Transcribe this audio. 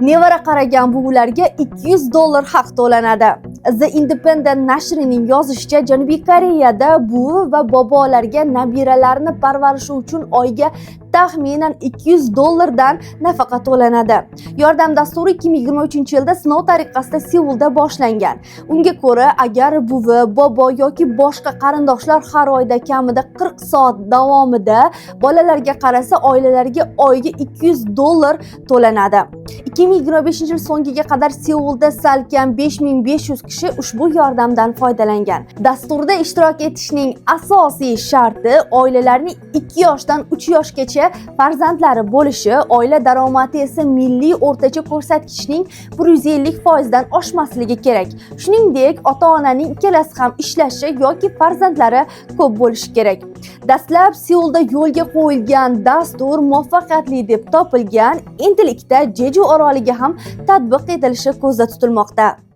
Nevara qaragan buvilarga 200 dollar haq to'lanadi. The Independent nashrining yozishicha, Janubiy Koreyada buvi va bobolarga nabiralarini parvarishi uchun oyga taxminan 200 dollardan nafaqa to'lanadi. Yordam dasturi 2023-yilda sinov tariqasida Seulda boshlangan. Unga ko'ra, agar buvi, bobo yoki boshqa qarindoshlar har oyda kamida 40 soat davomida bolalarga qarasa, oilalarga oyga 200 dollar to'lanadi. 2025-yil so'ngiga qadar Seulda salkam 5500 kishi ushbu yordamdan foydalangan. Dasturda ishtirok etishning asosiy sharti oilalarning 2 yoshdan 3 yoshgacha farzandlari bo'lishi, oila daromadi esa milliy o'rtacha ko'rsatkichning 150% dan oshmasligi kerak. Shuningdek, ota-onaning ikkalasi ham ishlashi yoki farzandlari ko'p bo'lishi kerak. Dastlab Seulda yo'lga qo'yilgan dastur muvaffaqiyatli deb topilgan, endilikda Jeju oroliga ham tatbiq etilishi ko'zda tutilmoqda.